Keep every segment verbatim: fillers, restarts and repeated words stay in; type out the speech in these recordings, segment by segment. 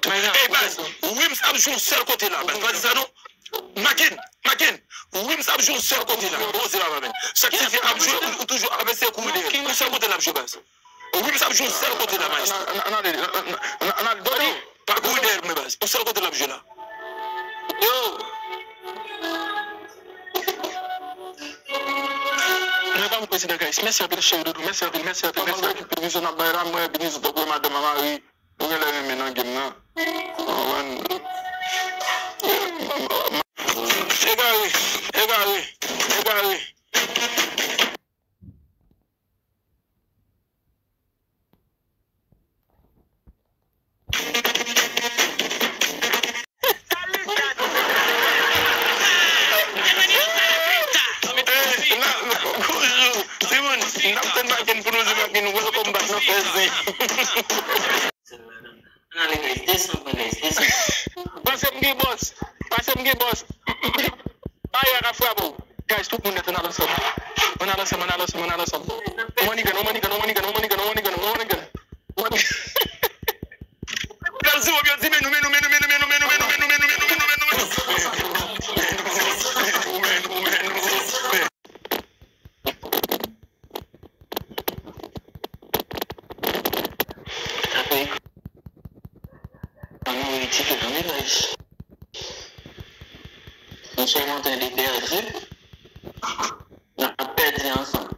Ey baz, Wims ap jwe yon sèl kote la, baz. Pa di sa non. Maken, Maken, Wims ap jwe yon sèl kote la. Bon, se pa pa men. Chak ti fi ap jwe, ou, ou toujou ap eseye kouri dèyè l. Yon sèl kote l ap jwe, baz. Wims ap jwe yon sèl kote la, maestro. Ann ale, ann ale, ann ale, ann ale, Dodo. Pa kouri dèyè l, men baz. Yon sèl kote l ap jwe la. Yo. Mwen pa m prezidan, guys. Mèsi anpil, cheri doudou. Mèsi anpil, mèsi anpil, mèsi anpil. Piblisyon n ap bay la, mwen piblisyon tankou madanm a mari. Nou genlè renmen nan game nan. Ou konprann? Egare, egare, egare. Timoun, n ap tann Maken pou nou di Maken welcome back nan fè zen. Ann ale, guys, desann, guys, desann. Pase m gen bòs. Pase m gen bòs. Barye a ka frape w. Guys, tout moun nèt, ann al ansanm. Ann al ansanm, ann al ansanm, ann al ansanm. One again, one again, one again, one again, one again, one again, one again. L ap di w, yo di, men nou, men nou, men nou. Apre, ann nou retire nan menaj. Nou sèlman tande pèdi, n ap pèdi ansanm.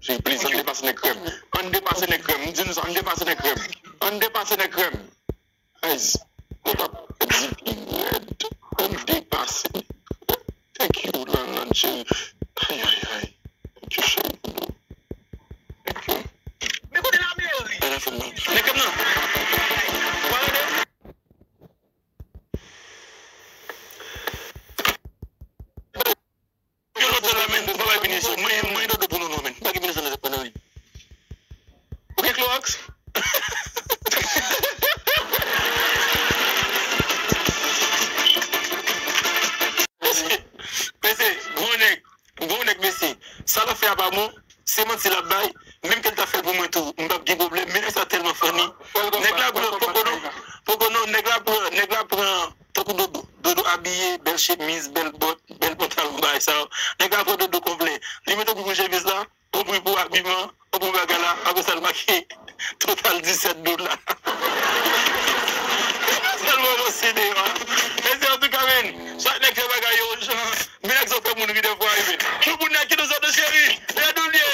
Jay, please, ann depase nèg krèm. Ann depase nèg krèm. M di nou sa, ann depase nèg krèm. Ann depase nèg krèm. Guys, nou t ap di pi rèd. Ann depase nèg krèm. Thank you, Lanlan, cheri. Ay, ay, ay. Thank you, cheri. Thank you. Men kote la meri? Nèg krèm nan. Yon lòt la, men, pa bay pini sou mwen, mwen dodo pou nou non, men. Pa gen pini sou nan tèt mwen non, men. Ou gen klowòks? Mesye, mesye, gwo nèg, gwo nèg, mesye. Sa l ap fè a pa bon. Se manti l ap bay, menm ke l ta fè l pou mwen tou, m p ap gen pwoblèm, men nèg sa tèlman funny. Nèg la pran, poko non, poko non, nèg la pran, nèg la pran, tankou Dodo. Dodo abiye, bèl chemiz, bèl bòt, bèl pantalon, bagay sa yo. Nèg la pran Dodo konplè. Li mete yon pri pou chemiz la, yon pri pou abiman, yon pri pou bagay la, apre sa l make total disèt dola. Sèlman posede a. Mesye, antouka, men, chak nèg fè bagay yo, jan, men nèg sa fè moun ri dèfwa, wi, men. Choupoune, ki nou sòt, cheri? Lè nou lye.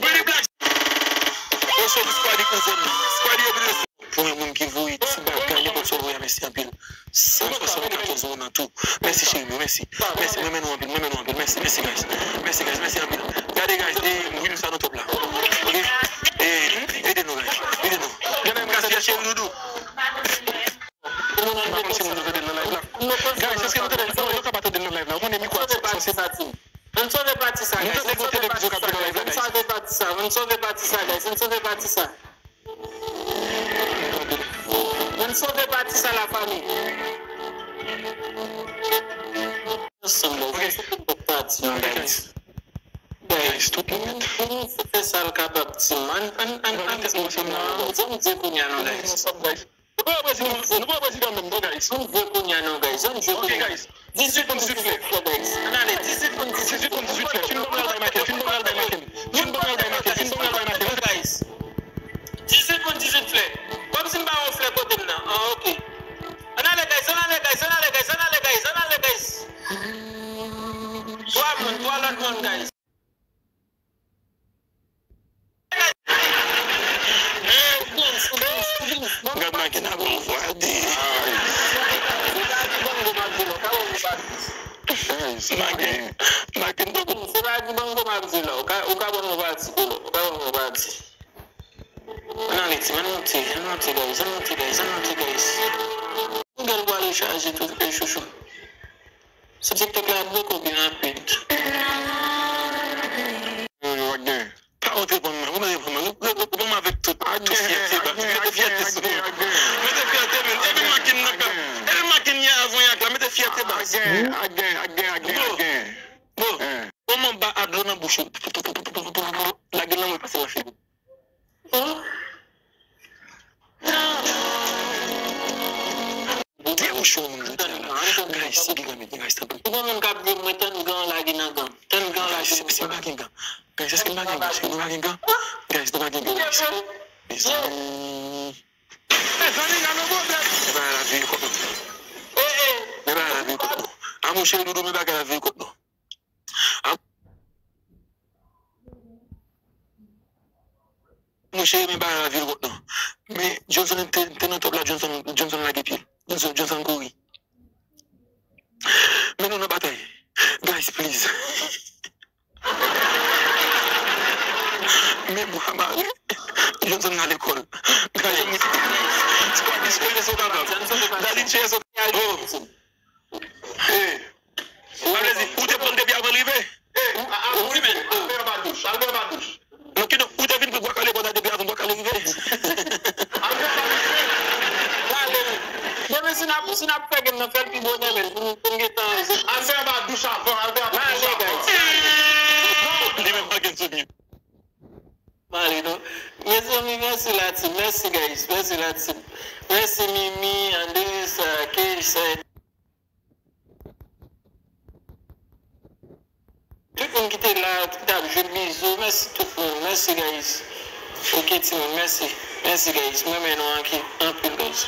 Bini Black. Yo, cheri, Squaddy, kouzen. Squaddy, yo, bini. Pou yon moun ki voye ti bagay, nenpòt sa w voye a, mèsi anpil. San swasannkatòz euro nan tou. Mèsi, cheri m yo, mèsi. Mèsi, mwen renmen nou anpil, mwen renmen nou anpil. Mèsi, mèsi, guys. Mèsi, guys, mèsi anpil. Gade, guys, e, Wims sa nan top la. Ok? E, ede nou, guys. Ede nou. Kasiye, cheri doudou. M pa konn si moun yo tande l nan live la. Guys, èske nou tande l? Non, yo ka pa tande l nan live la. Ou konnen mikwo a sanse. Ann sove pati sa, guys. Nou tande gwo televizyon k ap jwe nan live la, guys. Ann sove pati sa, ann sove pati sa, guys. Ann sove pati sa. Ann sove pati sa, lafanmi. Ansanm, guys. Ann sove pati, non, guys. Guys, tout moun. Fè sa l kapab, ti man. Ann, ann, ann, ann, ann, ann di kounye a, non, guys. Nou pa wè prezidan, nou pa wè prezidan menm, non, guys. Ann jwe kounye a, non, guys. Ann jwe kounye a. Ok, guys. Dizuit pou dizuit flè, guys. Ann ale, dizuit pou dizuit flè. Fin ban m al bay Maken, fin ban m al bay Maken. Fin ban m al bay Maken, fin ban m al bay Maken, guys. Dizuit pou dizuit flè. Kòmsi m pa wè flè kote m nan. Ah, ok. Ann ale, guys, ann ale, guys, ann ale, guys, ann ale, guys, ann ale, guys. Twa moun, twa lòt moun, guys. Gad Maken ap anvwade. Maken, Maken tankou. Se pa di bango m ap di la. Ou ka, ou ka ban m yon pati pou nou. Ou ka ban m yon pati. Ann ale, ti, ann monte, ann monte, guys, ann monte, guys, ann monte, guys. Yon bèl bwa rechaje tou, e chouchou. Sou TikTok la ap bloke w byen rapid. Yo, yo, ak gen. Pa honte pou mwen, ou mèt reponn mwen. Reponn mwen avèk tout, tout fyète, ba. Mete fyète sou mwen. Mete fyète, men. Epi makin nan, epi makin yè avan yè la, mete fyète, ba. Ak gen, ak gen, ak gen, ak gen, ak gen. Bro, kòman ba a dlo nan bouch ou? Lage l nan mwen pase nan figi. Debouche yon moun jodi a la. Guys, si gen granmèt, guys, tanpri. Ki bon moun k ap di mwen tann gan lage nan gan. Tann gan lage nan gan. Si m pa gen gan. Guys, èske m pa gen gan? Èske nou pa gen gan? Guys, nou pa gen gan, guys. Mezanmi. Mezanmi, gade yon pwoblèm. Men bagay la vire kòt nou. Men bagay la vire kòt nou. A mon cheri doudou, men bagay la vire kòt nou. A Monchè, men bagay la vire kòt non. Men Johnson te, te nan top la, Johnson, Johnson lage pye l. Johnson, Johnson kouri. Men nou nan batay. Guys, please. Men bwa mare. Johnson nan lekòl. Guys, ti pa diskite sou kapab. Dali tchè sou. Oh. Hey. Sa vle di, ou te pran depi avan l rive? Hey, a, a, ou, ou, ou, al fè anba douch, al fè anba douch. Non, kidonk, ou te vin pou bwa kale konsa depi avan bwa kale rive? Al fè anba douch, men. Pale. Demen si n ap, si n ap fè gen nan fè l pi bonè, men, pou, pou n gen tan. Al fè anba douch avan, al fè anba douch avan. Pale, guys. Li menm pa gen souvni. Pale, non. Mezanmi, mèsi la team. Mèsi, guys. Mèsi la team. Mèsi, Mimi, Andres, uh, Keisha. Tout moun ki te la, ki t ap jwe, bizou. Mèsi tout moun. Mèsi, guys. Ok, timoun, mèsi. Mèsi, guys. Mwen renmen nou anki-, anpil, guys.